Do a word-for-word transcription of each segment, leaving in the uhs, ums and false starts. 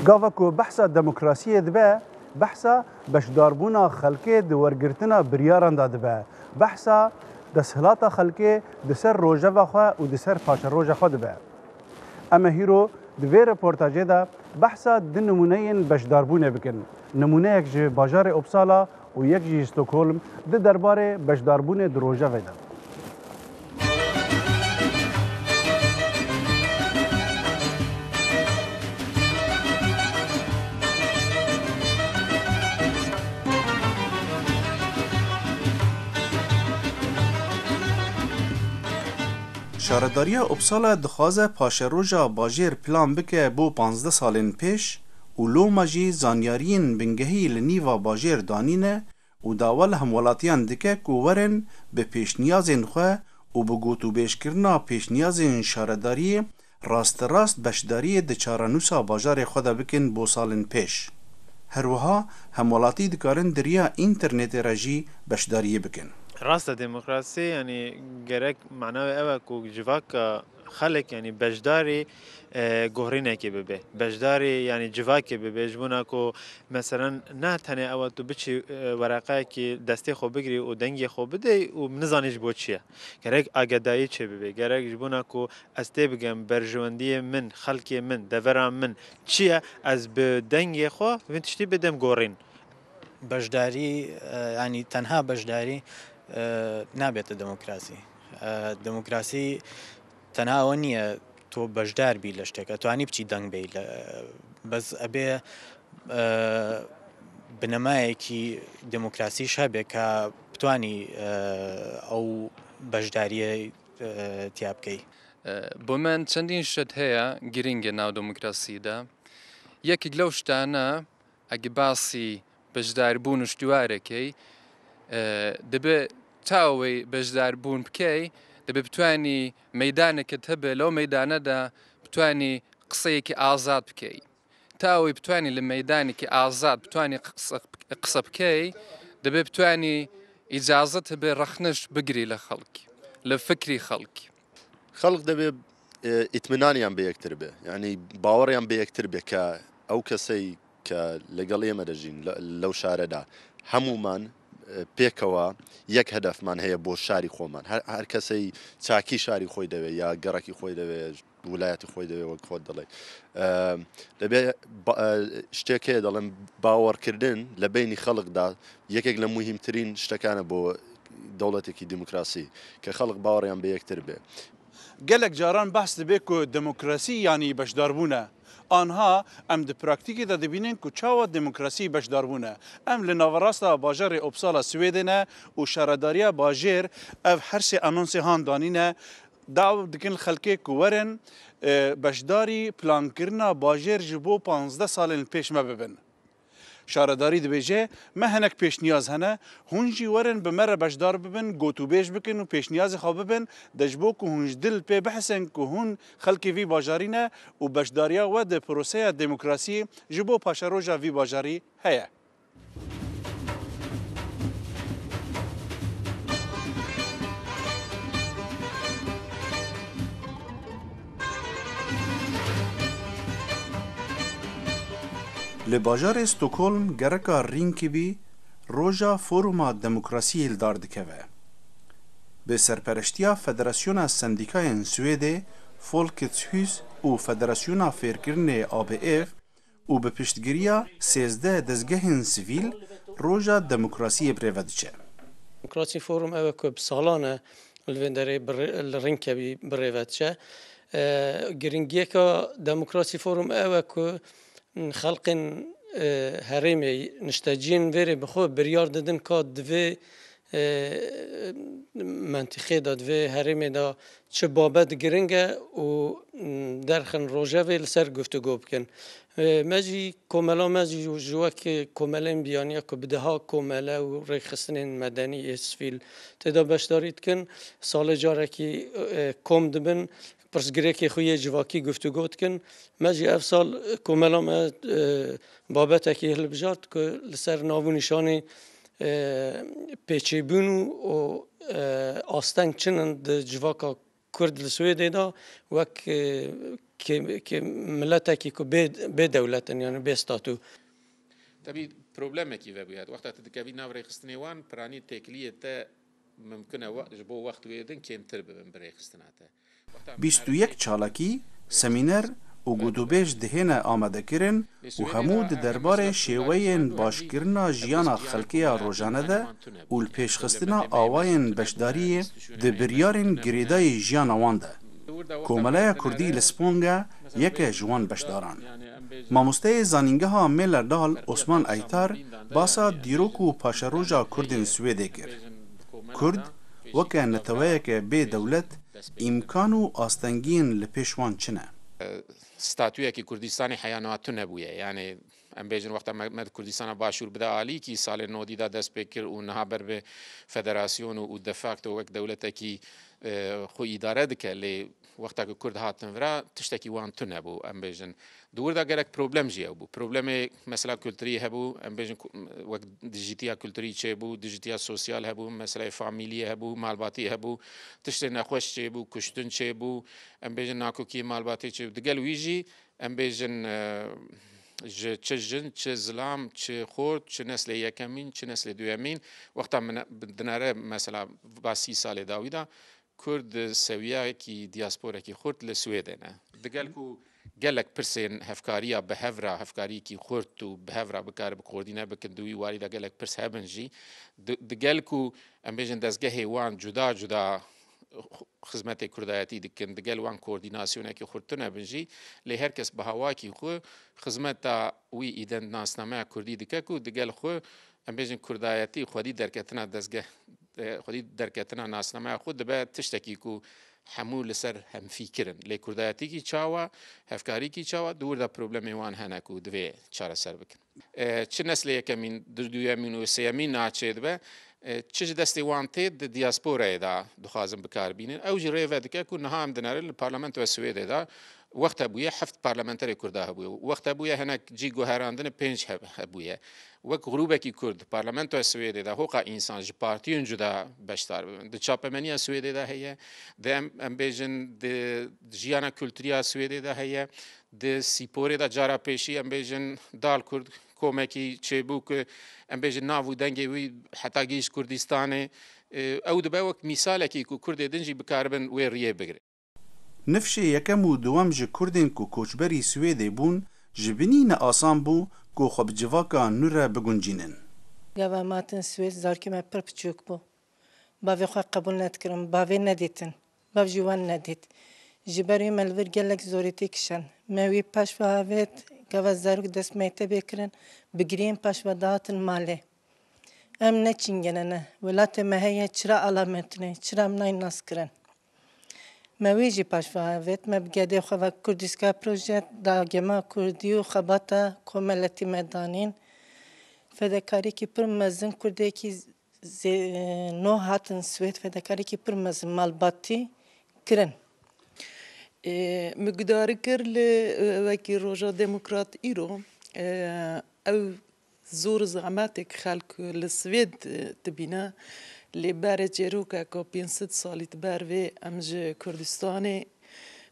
Gava ku behsa demokrasiyê dibe, behsa beşdarbûna xelkê di wergirtina biryaran de dibe, behsa desthilata xelkê di ser rojeva xwe û di ser paşeroja xwe dibe. Em ê hîro di vê reportajê de behsa du nimûneyên beşdarbûnê bikin. Nimûneyek ji bajarê Uppsala û yek jî Stockholm di derbarê beşdarbûnê di rojevê de. Şaredariya Uppsala dixwaze paşeroja bajêr plan bike bo panzdeh salên pêş û loma jî zanyariyên bingehî li nîva bajêr danîne û dawa li hemwelatiyan dike ku werin bi pêşniyazên xwe û bi gotûbêjkirina pêşniyazên şaredariyê rasterast beşdariyê di çarenûsa bajarê xwe de bikin bo salên pêş. Her wiha hemwelatî dikarin di riya înternetê re jî beşdariyê bikin. Rast e, demokrasî, yanî gerek mana wê ew e ku civaka xelk, yanî beşdarî, e, gohrînekê bibe. Beşdarî, yanî civakê bibe. Ji bona ku, meselen, ne tenê ew e tu biçî, e, wereqeyekî destê xwe bigirî û dengê xwe bidey û nizanî ji bo çi ye. Gerek agedayî çêbibe. Gerek ji bona ku ez têbigem berjewendiyê min, xelkê min, devera min çi ye, ez bi dengê xwe vin tiştî bidim gorîn. Beşdarî, e, yanî tenha beşdarî, e, nabête demokrasî. E, demokrasî tenha ew niye tu beşdar bî li şteke, tu anî biçî deng bêyî li, bes ebê, e, binemayekî demokrasîş hebe ka bitwanî, e, ew beşdariyê, e, tiya bikey. E, bo min çendîn şet heye girîng e nav demokrasî de. Yekek lew ştane, egi basî beşdarbûn û ştiwarekey, e, dibe ta wê beşdarbûn bikey, dibe bitwanî meydaneke hebe, lew meydane de bitwanî qiseyekî azad bikey. Ta wê bitwanî li meydanekî azad bitwanî qise, qise bikey, dibe bitwanî îcazet hebe rexniş bigirî li xelk, li fikrî xelk. Xelk debe, e, îtminaniyan bi yektir be. Yanî baweriyan bi yektir be ke ew kesey ke legel ême de jîn le, lew şare de hemûman, e, pêkewa yek hedefman heye bo şarî xweman. Her, her kesey çakî şarî xwe dewê ya gerekî xwe dewê, wilayetî xwe dewê wek xwe dilê. E, debe ba, e, ştê ke dilim bawerkirdin li beynî xelk de yekek li muhîmtirîn ştekan e bo dewletekî demokrasî, ke xelk baweriyan bi yektir be. Gelek caran behs dibe ku demokrasî yanî beşdarbûn e. Anha em di praktîkê de dibînin ku çawa demokrasî beşdarbûn e. Em li naverasta bajarê Uppsala Swêdê ne û şaredariya bajêr ev her sê anonsê han danîne. Daw dikin xelkê ku werin, e, beşdarî plankirina bajêr ji bo panzdeh salên pêş me bibin. Şaredarî dibêje, me hinek pêşniyaz hene, hûn jî werin bi me re beşdar bibin, gotûbêj bikin û pêşniyazê xwe bibin, de ji bo ku hûn ji dil pê bihisin ku hûn xelkê vî bajarî ne û beşdariya we di proseya demokrasiyê ji bo paşeroja vî bajarî heye. Li bajarê Stockholm gereka Rinkeby roja Foruma Demokrasiyê li dar dikeve. Bi serpereştiya Federasyona Sendîkayên Swêdê, Folkets Hus û Federasyona Fêrkirinê A B F û bi piştgiriya sêzdeh dezgehên sivîl roja demokrasiyê bi rê ve diçe. Demokrasî Forum ew e ku bi salan e li vê derê bi rê, li Rinkeby bi rê ve diçe. E, giringiyeka Demokrasî Forum ew e ku xelkên, e, herêmê, nişteciyên vê rê bi xwe biryar didin ka di vê, e, mentîqê de, di vê herêmê de çi babet giring e û, m, derxin rojevê li ser guftûgo bikin. E, me jî, komela me jî ji wek komelên biyaniya ku bi deha komele û rêkxistinên medenî ê sivîl tê de beşdarî dikin, salê carekî, e, kom dibin, pirsgirêkê xwe yê civakî guftûgo dikin. Me jî ev sal, e, komela me, e, babetekî hilbijart ku li ser nav û nîşanê, e, pêçêbûn û, û, e, asteng çi ne di civaka Kurd li Swêdê de wek, e, kê-, kê-, miletekî ku bê, bê dewlet in, yani bê statû. Tebî problemekî vebûye. Wexta tu dikevî nav rêxistinê wan, piranî têkiliyê te mimkun e we-, ji bo wext wê din kêmtir bibin bi rêxistina te. Bîst û yek çalakî, semîner û gotûbêj dihêne amadekirin û hemû di derbarê şêweyên başkirina jiyana xelkê ya rojane de û li pêşxistina awayên beşdariyê di biryarên girêdayî jiyana wan de. Komeleya Kurdî li Sponge yeke ji wan beşdaran. Mamosteyê zanîngeha Mêlerdal Osman Eytar basa dîrok û paşeroja Kurdên Swêdê kir. Kurd weke neteweyeke bê dewlet, îmkan û astengiyên li pêş wan çi ne? Statuyekî Kurdistanê heya niha tune bûye. Yani em bêjin wexta me, me di Kurdistana Başûr bide alîkî, salên nodî de dest pê kir û niha ber bi federasyon û, û de facto wek dewletekî, e, xwe îdare dike. Lê wexta ku Kurd hatin vira, tiştekî wan tune bû, em bêjin. Di wir de gelek problem jî hebû. Problemê mesela kulturî hebû, em bêjin ku, wek dijîtiya kulturî çêbû, dijîtiya sosyal hebû, meseleyê famîliyê hebû, malbatî hebû, tiştê nexweş çêbû, kuştin çêbû, em bêjin nakokiyê malbatê çêbû. Digel wî jî em bêjin, e, ji çi jin, çi zilam, çi xort, çi neslê yekemîn, çi neslê duyemîn, wexta min dinere mesela va sî salê dawî de, Kurd sewiyayekî diasporekî xurt li Swêdê ne. Digel ku gelek pirsên hevkariya bi hev re, hevkariyekî xurt û bi hev re bikare bi koordîne bikin, di wî warî de gelek pirs hebin jî. Di, digel ku em bêjin dezgehê wan cuda cuda xizmetê kurdayetî dikin, digel wan koordînasyonekî xurt tune bin jî, lê her kes bi hawakî xwe xizmeta wî îdentnasnameya kurdî dike ku digel xwe em bêjin kurdayetî xwedî derketina dezgeh, e, xwedî derketina nasnameya xwe dibe tiştekî ku hemû li ser hemfîkir in. Lê kurdayetîkî çawa, hevkarîkî çawa, di wir de problemê wan hene ku divê çareser bikin. E, çi neslê yekemîn, du-, duyemîn û sêyemîn naçê dibe, e, çi ji destê wan tê di diasporayê de dixwazin bi kar bînin. Ew jî rê vedike ku niha em dinerin li Parlamentoya Swêdê de wext hebûye heft parlamenterê Kurda hebûye. Wext hebûye hinek cî guherandine pênc heb-, hebûye. Wek grûbekî Kurd, Parlamentoya Swêdê de hoqa însan ji partiyên cuda beşdar bibin. Di çapemeniya Swêdê de heye, di em, em bêjin di jiyana kulturiya Swêdê de heye, di sîporê de cara pêşî em bêjin Dal Kurd komekî çêbû ku em bêjin nav û dengê wî heta gihîşt Kurdistanê. E, ew dibe wek mîsalekî ku Kurdê din jî bikaribin wê riyê bigrin. Nifşê yekem û duwem ji Kurdên ku koçberî Swêdê bûn, ji binî ne asan bû ku xwe bi civaka nû re biguncînin. Gava me hatin Swêd, zarokê me pir piçûk bû. Bavê xwe qebûl nedikirin, bavê nedîtin. Bav jî wan nedît. Ji ber wî me li vir gelek zorî tê kişand. Me wî paş ve avêt, gava zarok dest mektebê kirin, bi giriyên paş ve dihatin malê. Em ne çingene ne. Welatê me heye, çira alametine, çira em nayên naskirin. Me wî jî paş ve avêt, me bi gedê xwe ve Kurdiska Proje, dagema Kurdî û xebata komeletî me danîn. Fedekariyekî pir mezin, Kurdekî zê-, no hatin Swêd, fedekariyekî pir mezin malbatî kirin. Ê, min guhdar kir li, e, wekî Roja Demokrat îro, e, ew zor û zehmetê ku xelk li Swêd, e, dibîne, lê berê çîrokeke pênc sed salî di ber vê em ji Kurdistanê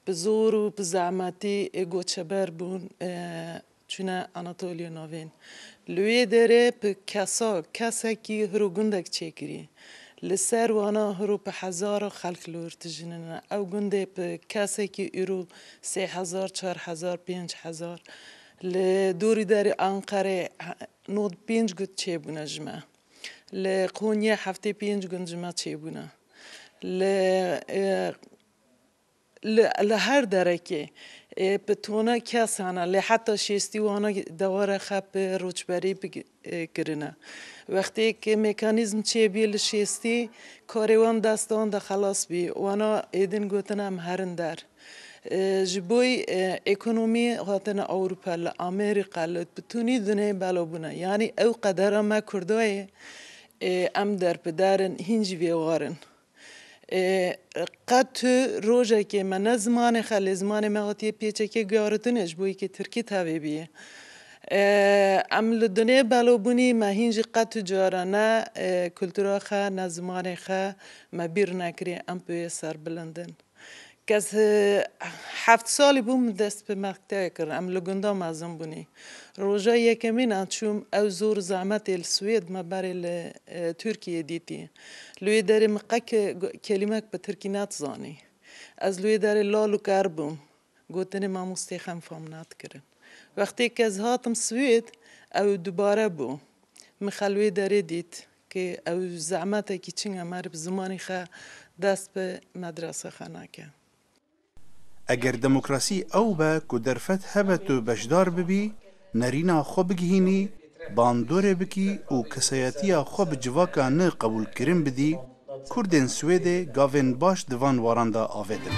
bi zor û bi zehmetî, e, goçeber bûn, e, çûne Anatoliya Navîn. Li wê derê bi kesa, kesekî hiro gundek çêkirî. Li ser wana hiro bi hezara xelk li wir dijînine. Ew gundê bi kesekî îro sê hezar, çar hezar, pênc hezar. Li dorî derê Anqerê nod pênc gund çêbûne ji me. Li Qonyê heftê pênc gund ji me çêbûne. Li, e, Li, li her derekê, e, bi tona kes hene, lê heta şêstî wana dewara xwe bi rûçberî bi, e, kirine. Wextê ku mekanîzm çêbî li şêstî, karê wan dest wan de xelas bî. Wana êdin gotin em herin der. E, ji boy, e, ekonomî hatine Ewropa, li Amerîka, li bi tunî dunê belo bûne. Yanî ew qedera me Kurdayê, e, em derpider in, hîn jî vê war in. Ê, qet tu rojekê me ne zimanê xwe, lê zimanê me hatiye pêçekê guyaritine ji bo yekê tirkî tevê bîye. Ê, em li dunê belobûnî me hîn jî qet tu cara ne, ê, kultura xwe, ne zimanê xwe me bîr nekirî, em pê serbilind in. Ez, e, heft salî bûm, dest bi mektebê kir. Em li gunda mezin bûnî. Roja yekemîn a çûm, ew zor zehmetê li Swêd me berê li, e, Tirkiyê dîtî. Li wê derê min qe ke-, kelîmek bi tirkî nedizanî. Ez li wê derê lal û ker bûm. Gotinê mamostê xem fam nedikirin. Wextê ke ez hatim Swêd, ew dubare bû. Min xwe li wê derê dît ke ew zehmetekî çinge meriv zimanî xe dest bi medrese xe nake. Eger demokrasî ew be ku derfet hebe tu beşdar bibî, nerîna xwe bigihînî, bandorê bikî û kesayetiya xwe bi civaka nû qebûlkirin bidî, Kurdên Swêdê gavên baş di van waran de avêtin.